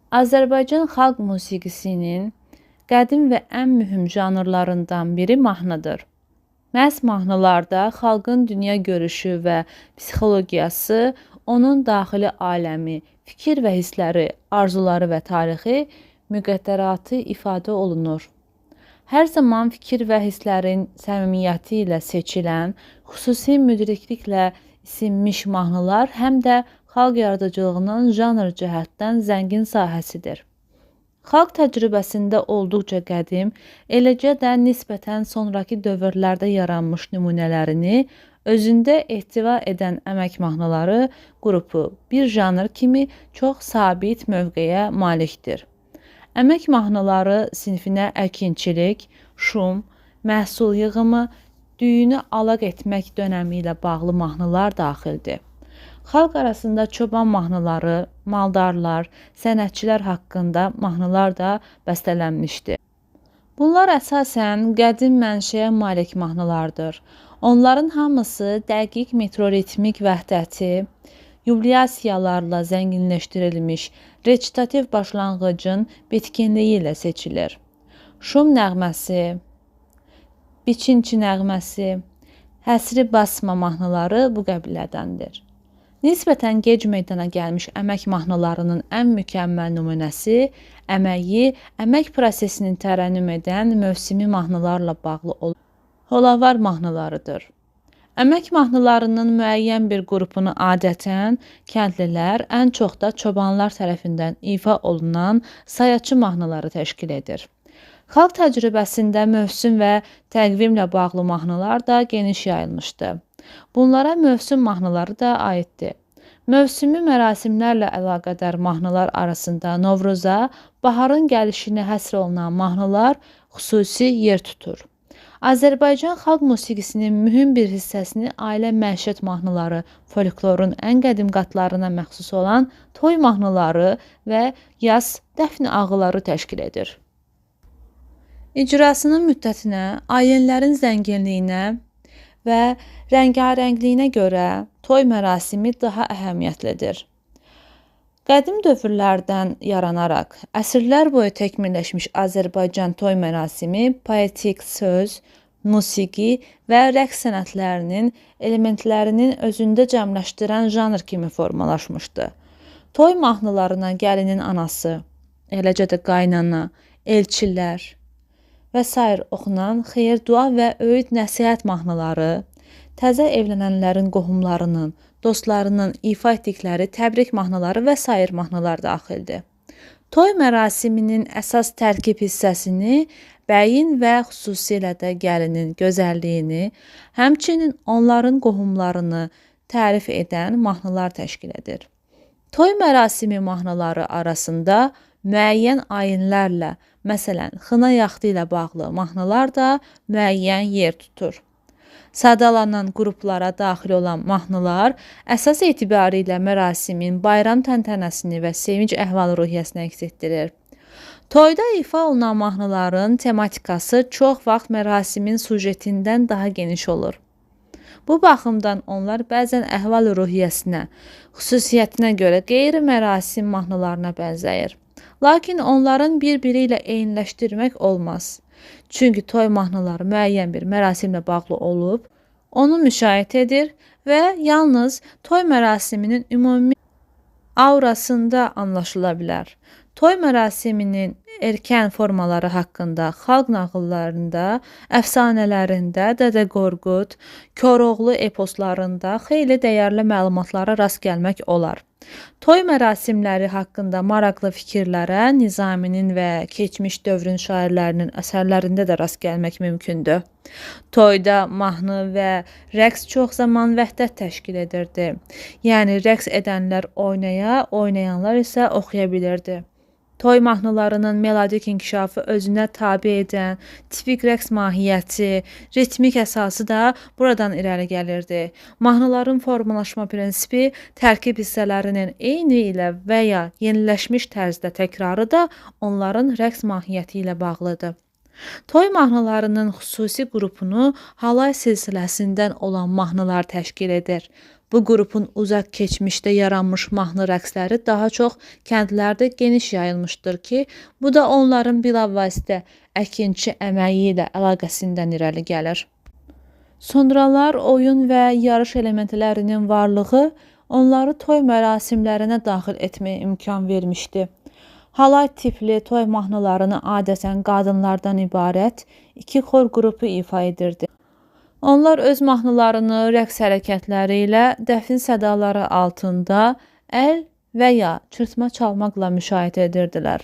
Azərbaycan xalq musiqisinin qədim və ən mühüm janrlarından biri mahnıdır. Məhz mahnılarda xalqın dünya görüşü və psixologiyası, onun daxili aləmi, fikir və hissləri, arzuları və tarixi müqəddəratı ifadə olunur. Hər zaman fikir və hisslərin səmimiyyəti ilə seçilən, xüsusi müdrikliklə isinmiş mahnılar həm də xalq yaradıcılığının janr cəhətdən zəngin sahəsidir. Xalq təcrübəsində olduqca qədim, eləcə də nisbətən sonrakı dövrlərdə yaranmış nümunələrini özündə ehtiva edən əmək mahnıları qrupu bir janr kimi çox sabit mövqeyə malikdir. Əmək mahnıları sinfinə əkinçilik, şum, məhsul yığımı, düyünü alaq etmək dönəmi ilə bağlı mahnılar daxildir. Xalq arasında çoban mahnıları, maldarlar, sənətçilər haqqında mahnılar da bəstələnmişdi. Bunlar əsasən qədim mənşəyə malik mahnılardır. Onların hamısı dəqiq metroritmik vəhdəti, yubilyasiyalarla zənginləşdirilmiş reçitativ başlanğıcın bitkinliyi ilə seçilir. Şum nəğməsi, biçinçi nəğməsi, həsiri basma mahnıları bu qəbilədəndir. Nisbətən gec meydana gəlmiş əmək mahnılarının ən mükəmməl nümunəsi əməyi, əmək prosesini tərənnüm edən mövsümi mahnılarla bağlı olan holavar mahnılarıdır. Əmək mahnılarının müəyyən bir qrupunu adətən kəndlilər, ən çox da çobanlar tərəfindən ifa olunan sayaçı mahnıları təşkil edir. Xalq təcrübəsində mövsüm və təqvimlə bağlı mahnılar da geniş yayılmışdı. Bunlara mövsüm mahnıları da aiddir. Mövsümi mərasimlərlə əlaqədar mahnılar arasında Novruza, baharın gəlişinə həsr olunan mahnılar xüsusi yer tutur. Azərbaycan xalq musiqisinin mühüm bir hissəsini ailə məişət mahnıları, folklorun ən qədim qatlarına məxsus olan toy mahnıları və yas dəfn ağıları təşkil edir. İcrasının müddətinə, ayinlərin zənginliyinə və rəngarəngliyinə görə toy mərasimi daha əhəmiyyətlidir. Qədim dövrlərdən yaranaraq əsrlər boyu təkmilləşmiş Azərbaycan toy mərasimi poetik söz, musiqi və rəqs sənətlərinin elementlərinin özündə cəmləşdirən janr kimi formalaşmışdı. Toy mahnılarına gəlinin anası, eləcə də qaynana, elçilər və sair oxunan xeyir-dua və öyüd-nəsihət mahnıları, təzə evlənənlərin qohumlarının, dostlarının ifa etdikləri təbrik mahnıları və sair mahnılar daxildir. Toy mərasiminin əsas tərkib hissəsini bəyin və xüsusilə də gəlinin gözəlliyini, həmçinin onların qohumlarını tərif edən mahnılar təşkil edir. Toy mərasimi mahnıları arasında müəyyən ayinlərlə, məsələn, xına yaxdı ilə bağlı mahnılar da müəyyən yer tutur. Sadalanan qruplara daxil olan mahnılar əsas etibarilə mərasimin bayram təntənəsini və sevinc əhval-ruhiyyəsini əks etdirir. Toyda ifa olunan mahnıların tematikası çox vaxt mərasimin sujetindən daha geniş olur. Bu baxımdan onlar bəzən əhval-ruhiyyəsinə, xüsusiyyətinə görə qeyri-mərasim mahnılarına bənzəyir. Lakin onların bir-biri ilə eyniləşdirmək olmaz. Çünki toy mahnıları müəyyən bir mərasimlə bağlı olub, onu müşayiət edir və yalnız toy mərasiminin ümumi aurasında anlaşıla bilər. Toy mərasiminin erkən formaları haqqında xalq nağıllarında, əfsanələrində, Dədə Qorqud, Koroğlu eposlarında xeyli dəyərli məlumatlara rast gəlmək olar. Toy mərasimləri haqqında maraqlı fikirlərə Nizaminin və keçmiş dövrün şairlərinin əsərlərində də rast gəlmək mümkündür. Toyda mahnı və rəqs çox zaman vəhdət təşkil edirdi. Yəni rəqs edənlər oynaya, oynayanlar isə oxuya bilirdi. Toy mahnılarının melodik inkişafı özünə tabe edən tipik rəqs mahiyyəti, ritmik əsası da buradan irəli gəlirdi. Mahnıların formalaşma prinsipi tərkib hissələrinin eyni ilə və ya yeniləşmiş tərzdə təkrarı da onların rəqs mahiyyəti ilə bağlıdır. Toy mahnılarının xüsusi qrupunu halay silsiləsindən olan mahnılar təşkil edir. Bu qrupun uzaq keçmişdə yaranmış mahnı rəqsləri daha çox kəndlərdə geniş yayılmışdır ki, bu da onların bilavasitə əkinçi əməyi ilə əlaqəsindən irəli gəlir. Sonralar oyun və yarış elementlərinin varlığı onları toy mərasimlərinə daxil etməyə imkan vermişdi. Halay tipli toy mahnılarını adətən qadınlardan ibarət iki xor qrupu ifa edirdi. Onlar öz mahnılarını rəqs hərəkətləri ilə dəfin sədaları altında əl və ya çırtma çalmaqla müşayiət edirdilər.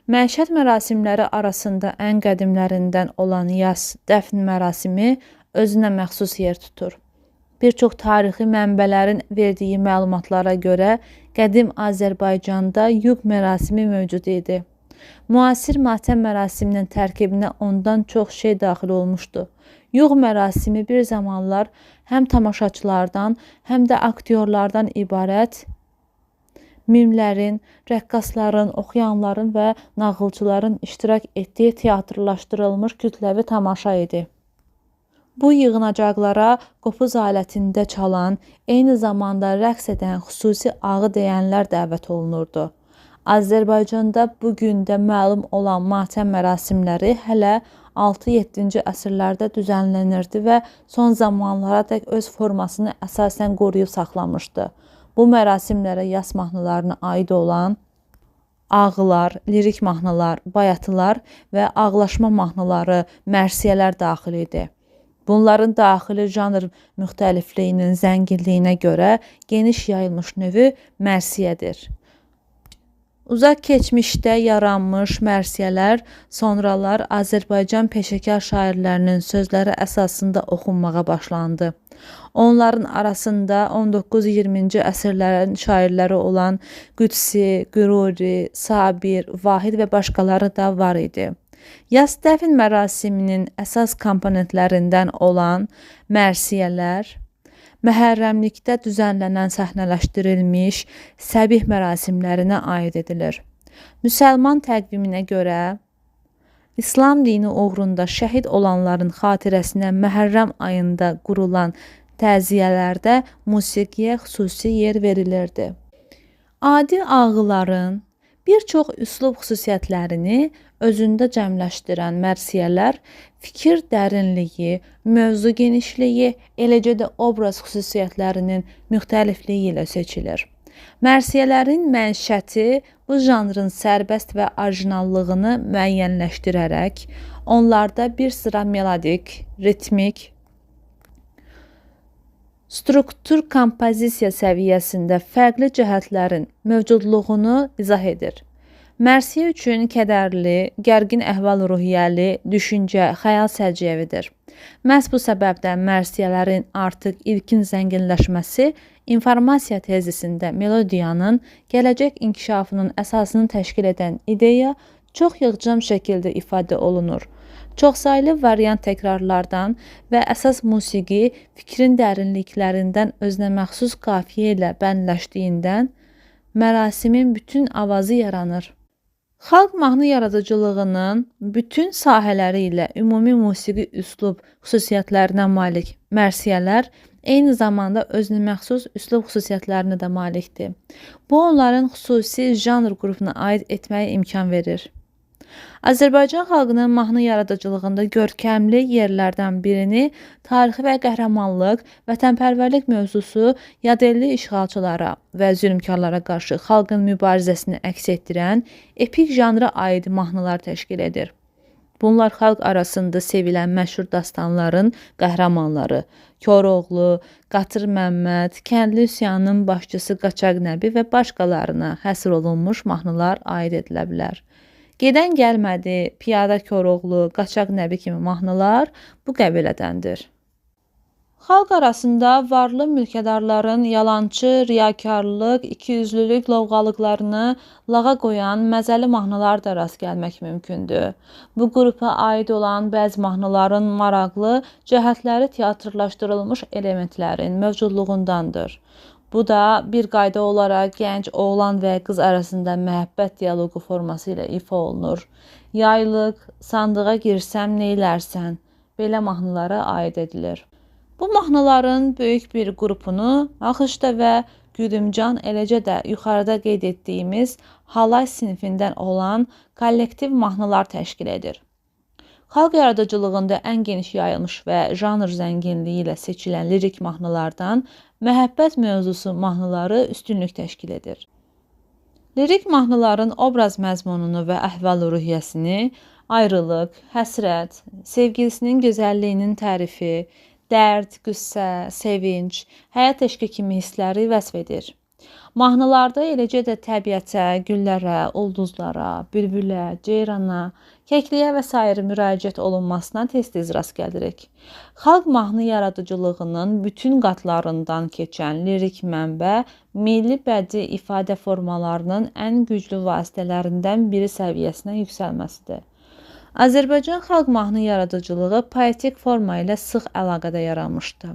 Məişət mərasimləri arasında ən qədimlərindən olan yas dəfn mərasimi özünə məxsus yer tutur. Bir çox tarixi mənbələrin verdiyi məlumatlara görə qədim Azərbaycanda yuq mərasimi mövcud idi. Müasir matəm mərasiminin tərkibinə ondan çox şey daxil olmuşdu. Yuq mərasimi bir zamanlar həm tamaşaçılardan, həm də aktyorlardan ibarət mimlərin, rəqqasların, oxuyanların və nağılçıların iştirak etdiyi teatrlaşdırılmış kütləvi tamaşa idi. Bu yığınacaqlara qopuz alətində çalan, eyni zamanda rəqs edən xüsusi ağı deyənlər dəvət olunurdu. Azərbaycanda bu gün də məlum olan matəm mərasimləri hələ 6-7-ci əsrlərdə düzənlənirdi və son zamanlara dək öz formasını əsasən qoruyub saxlamışdı. Bu mərasimlərə yas mahnılarına aid olan ağılar, lirik mahnılar, bayatılar və ağlaşma mahnıları, mərsiyələr daxil idi. Bunların daxili janr müxtəlifliyinin zənginliyinə görə geniş yayılmış növü mərsiyədir. Uzaq keçmişdə yaranmış mərsiyələr sonralar Azərbaycan peşəkar şairlərinin sözləri əsasında oxunmağa başlandı. Onların arasında 19-20-ci əsrlərin şairləri olan Qüdsi, Qüruri, Sabir, Vahid və başqaları da var idi. Yas dəfn mərasiminin əsas komponentlərindən olan mərsiyələr Məhərrəmlikdə düzənlənən səhnələşdirilmiş səbih mərasimlərinə aid edilir. Müsəlman təqviminə görə İslam dini uğrunda şəhid olanların xatirəsinə Məhərrəm ayında qurulan təziyələrdə musiqiyə xüsusi yer verilirdi. Adi ağıların bir çox üslub xüsusiyyətlərini özündə cəmləşdirən mərsiyələr fikir dərinliyi, mövzu genişliyi, eləcə də obraz xüsusiyyətlərinin müxtəlifliyi ilə seçilir. Mərsiyələrin mənşəti bu janrın sərbəst və orijinallığını müəyyənləşdirərək, onlarda bir sıra melodik, ritmik, struktur kompozisiya səviyyəsində fərqli cəhətlərin mövcudluğunu izah edir. Mərsiyə üçün kədərli, gərgin əhval-ruhiyyəli düşüncə, xəyal səciyyəvidir. Məhz bu səbəbdən mərsiyələrin artıq ilkin zənginləşməsi informasiya tezisində melodiyanın gələcək inkişafının əsasını təşkil edən ideya çox yığcam şəkildə ifadə olunur. Çoxsaylı variant təkrarlardan və əsas musiqi fikrin dərinliklərindən özünə məxsus qafiyə ilə bəndləşdiyindən mərasimin bütün avazı yaranır. Xalq mahnı yaradıcılığının bütün sahələri ilə ümumi musiqi üslub xüsusiyyətlərinə malik mərsiyələr eyni zamanda özünə məxsus üslub xüsusiyyətlərinə də malikdir. Bu onların xüsusi janr qrupuna aid etməyə imkan verir. Azərbaycan xalqının mahnı yaradıcılığında görkəmli yerlərdən birini tarixi və qəhrəmanlıq, vətənpərvərlik mövzusu yadelli işğalçılara və zülmkarlara qarşı xalqın mübarizəsini əks etdirən epik janra aid mahnılar təşkil edir. Bunlar xalq arasında sevilən məşhur dastanların qəhrəmanları Koroğlu, Qatır Məmməd, kəndli üsyanının başçısı Qaçaq Nəbi və başqalarına həsr olunmuş mahnılar aid edilə bilər. Gedən gəlmədi, Piyada Koroğlu, Qaçaq Nəbi kimi mahnılar bu qəbilədəndir. Xalq arasında varlı mülkədarların yalançı, riyakarlıq, ikiyüzlülük lovğalıqlarını lağa qoyan məzəli mahnılar da rast gəlmək mümkündür. Bu qrupa aid olan bəzi mahnıların maraqlı cəhətləri teatrlaşdırılmış elementlərin mövcudluğundandır. Bu da bir qayda olaraq gənc oğlan və qız arasında məhəbbət dialoqu forması ilə ifa olunur. Yaylıq, sandığa girsəm neylərsən? Belə mahnılara aid edilir. Bu mahnıların böyük bir qrupunu Axışda və Gülümcan, eləcə də yuxarıda qeyd etdiyimiz halay sinifindən olan kollektiv mahnılar təşkil edir. Xalq yaradıcılığında ən geniş yayılmış və janr zənginliyi ilə seçilən lirik mahnılardan məhəbbət mövzusu mahnıları üstünlük təşkil edir. Lirik mahnıların obraz məzmununu və əhval-ruhiyyəsini ayrılıq, həsrət, sevgilisinin gözəlliyinin tərifi, dərd, qüssə, sevinc, həyat eşqi kimi hissləri vəsf edir. Mahnılarda eləcə də təbiətə, güllərə, ulduzlara, bülbülə, ceyrana, kəkliyə və sair müraciət olunmasına tez-tez rast gəlirik. Xalq mahnı yaradıcılığının bütün qatlarından keçən lirik mənbə milli bədii ifadə formalarının ən güclü vasitələrindən biri səviyyəsinə yüksəlməsidir. Azərbaycan xalq mahnı yaradıcılığı poetik forma ilə sıx əlaqədə yaranmışdı.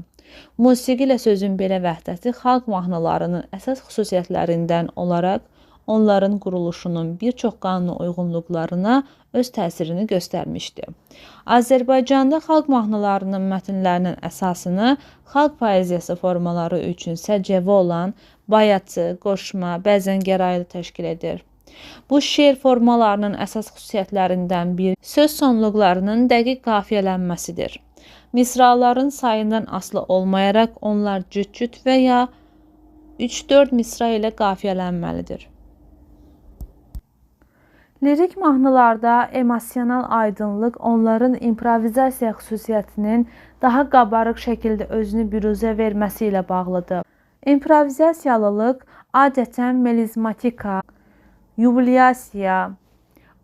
Musiqi ilə sözün belə vəhdəti xalq mahnılarının əsas xüsusiyyətlərindən olaraq onların quruluşunun bir çox qanuna uyğunluqlarına öz təsirini göstərmişdi. Azərbaycanda xalq mahnılarının mətnlərinin əsasını xalq poeziyası formaları üçün səciyyəvi olan bayatı, qoşma, bəzən gəraylı təşkil edir. Bu şeir formalarının əsas xüsusiyyətlərindən biri söz sonluqlarının dəqiq qafiyələnməsidir. Misraların sayından asılı olmayaraq onlar cüt-cüt və ya 3-4 misra ilə qafiyələnməlidir. Lirik mahnılarda emosional aydınlıq onların improvizasiya xüsusiyyətinin daha qabarıq şəkildə özünü büruzə verməsi ilə bağlıdır. İmprovizasiyalılıq adətən melizmatika, yubilyasiya,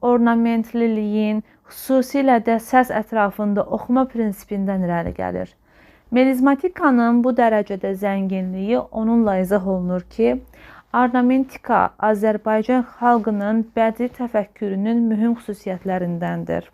ornamentliliyin, xüsusilə də səs ətrafında oxuma prinsipindən irəli gəlir. Melizmatikanın bu dərəcədə zənginliyi onunla izah olunur ki, ornamentika Azərbaycan xalqının bədii təfəkkürünün mühüm xüsusiyyətlərindəndir.